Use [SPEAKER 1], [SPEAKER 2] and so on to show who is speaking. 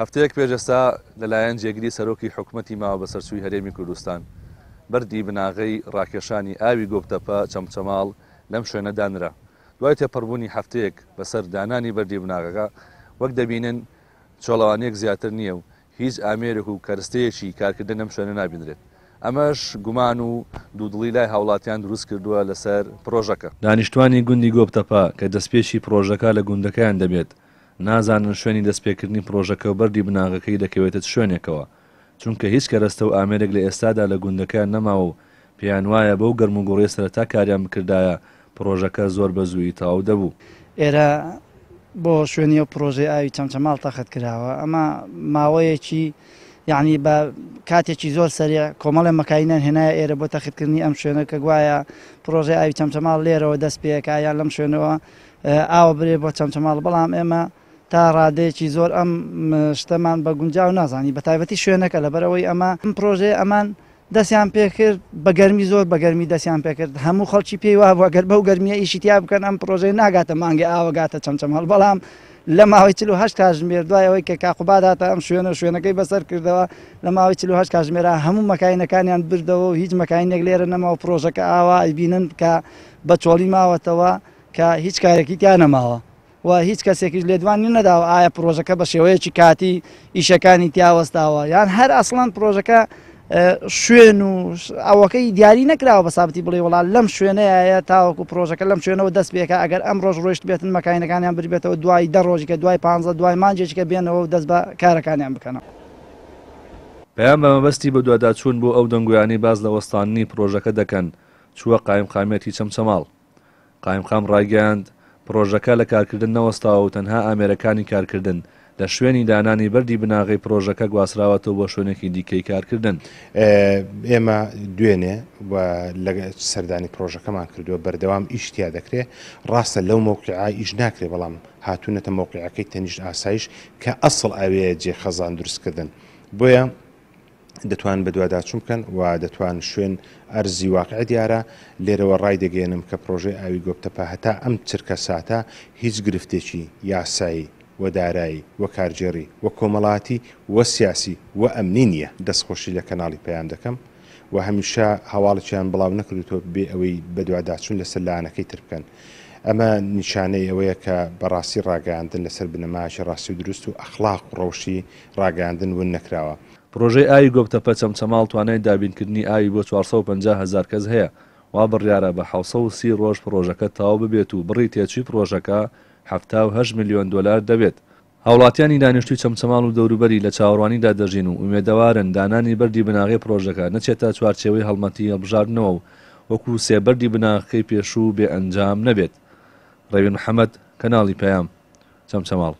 [SPEAKER 1] هەفتەیەک پێش ئێستا لەلایەن جێگری سەرۆکی حکومەتی ماوەبەسەرچووی هەرێمی کوردستان، بەردی بناغەی ڕاکێشانی ئاوی گۆپتەپە چەمچەماڵ لەم شوێنە دانرا. دوای تێپەڕبوونی هەفتەیەک بەسەر دانانی بەردی بناغەکە، وەک دەبینن چۆڵەوانییەک زیاتر نییە و هیچ ئامێرێک و کەرستەیەکی کارکردن لەم شوێنە نابینرێت. ئەمەش گومان و دوودڵی لای هاوڵاتیان دروستکردووە لەسەر پڕۆژەکە. دانیشتوانی گوندی گۆپتەپە کە دەستپێکی پڕۆژەکە لە گوندەکەیان دەبێت، نازانن شوێنی دەستپێکردنی پڕۆژەکە و بەردی بناغەکەی دەکەوێتە چ شوێنێکەوە، چونکە هیچ کەرەستە و ئامێرێک لە ئێستادا لە گوندەکەیان نەماوە و پێیانوایە بەو گەرموگوڕیە سەرەتا کاریان بکردایە پڕۆژەکە زۆر بە زوویی تەواو دەبوو.
[SPEAKER 2] ئێرە بۆ شوێنی ئەو پڕۆژەی ئاوی چەمچەماڵ تەخت کراوە، ئەمە ماوەیەکی یەعنی بە کاتێکی زۆر سەریع کۆمەڵێ مەکاینیان هێنایە ئێرە بۆ تەختکردنی ئەم شوێنە کە گوایە پڕۆژەی ئاوی چەمچەماڵ لێرەوە دەست پێکا یان لەم شوێنەوە ئاوە برێ بۆ چەمچەماڵ، بەڵام ئێمە تا ڕادەیەکی زۆر ئەم شتەمان بە گونجاو نازانی بە تایبەتی شوێنەکە لەبەرئەوەی ئەمە ئەم پرۆژەیە ئەمان دەستیان پێکرد بە گەرمی زۆر بە گەرمی دەستیان پێکرد هەموو خەڵکی پێی وابوو گەر بەو گەرمیە ئیشی تیا بکەن ئەم پرۆژەیە ناگاتە مانگی ئاوە گاتە چەمچەماڵ بەڵام لە ماوەی 48 کاتژمێر دوای ئەوەی کە کاقوباد هاتە ئەم شوێنە شوێنەکەی بەسەر کردەوە لە ماوەی 48 کاتژمێرا هەموو مەکاینەکانیان بردەوە و هیچ مەکاینێک لێرە نەما و پرۆژەکە ئاوا ئەیبینن کە بە چۆڵی ماوەتەوە کە هیچ کارێکی تیا نەماوە و هیچ کەسێکیش لێدوانی نەداوە ئایا پرۆژەکە بە شێوەیەکی کاتی ئیشەکانی تیا وەستاوە یان هەر ئەسڵەن پرۆژەکە شوێن و ئەوەکەی دیاری نەکراوە بە سابتی بڵێ وڵات لەم شوێنەیە تاوەکو پرۆژەکە لەم شوێنەوە دەست پێکە ئەگەر ئەم ڕۆژ ڕۆشت بێتن مەکاینەکانیان بربێتەوە دوای دە ڕۆژیکە دوای پ دوای مانجێکە بێنەوە و دەست بە کارەکانیان بکەنەوە.
[SPEAKER 1] پەیام بە مەبەستی بەدواداچوون بۆ ئەو دەنگۆیانەی باس لە وەستاندنی پرۆژەکە دەکەن، چووە قایمقامیەتی چەمچەماڵ. قایمقام ڕایگەیاند، پڕۆژەکە لە کارکردن نەوەستاوە و تەنها ئامێرەکانی کارکردن لە شوێنی دانانی بەردی بناغەی پڕۆژەکە گواستراوەتەوە بۆ شوێنێکی دیکەی کارکردن.
[SPEAKER 3] ئێمە دوێنێ و لە سەردانی پڕۆژەکەمان کردووە، بەردەوام ئیش تیا دەکرێ، ڕاستە لەو مەوقیعە ئیش ناکرێ، بەڵام هاتوونەتە مەوقیعەکەی تەنیشت ئاسایش کە ئەسڵ ئەوێیە جێ خەزان دروستکردن، بۆیە دەتوان بەدواداچون بکەن و دەتوان شوێن ئەرزی واقع دیارە، لێرەوە ڕایدەگەیەنم کە پرۆژەی ئاوی گۆپتەپە هەتا ئەم چرکە ساتە هیچ گرفتێکی یاسایی و دارایی و کارگێڕی و کۆمەڵاتی و سیاسی و ئەمنی نییە. دەستخۆشی لە کەناڵی پەیام دەکەم و هەمیشە هەواڵێکیان بڵاو نەکردوتەوە بێ ئەوەی بەدواداچون لەسەر لایەنەکەی تر بکەن. ئەمە نیشانەی ئەوەیە کە بەڕاستی ڕاگەیاندن لەسەر بنەمایەکی ڕاستی و دروست و ئەخلاق و ڕەوشی ڕاگەیاندن ون نەکراوە.
[SPEAKER 1] پڕۆژەی ئاوی گۆپتەپە چەمچەماڵ توانای دابینکردنی ئاوی بۆ 450 هەزار کەس هەیە، وا بڕیارە بە 730 ڕۆژ پڕۆژەکە تەواو ببێت و بڕی تێچووی پڕۆژەکە 78 ملیۆن دۆلار دەبێت. هاوڵاتیانی دانیشتووی چەمچەماڵ و دەوروبەری لە چاوەڕوانیدا دەژین و ئومێدەوارن دانانی بەردی بناغەی پڕۆژەکە نەچێتە چوارچێوەی هەڵمەتی هەڵبژاردنەوە و وەکو سێ بەردی بناغەکەی پێشوو بێ ئەنجام نەبێت. ڕێوین محەمەد، کەناڵی پەیام، چەمچەماڵ.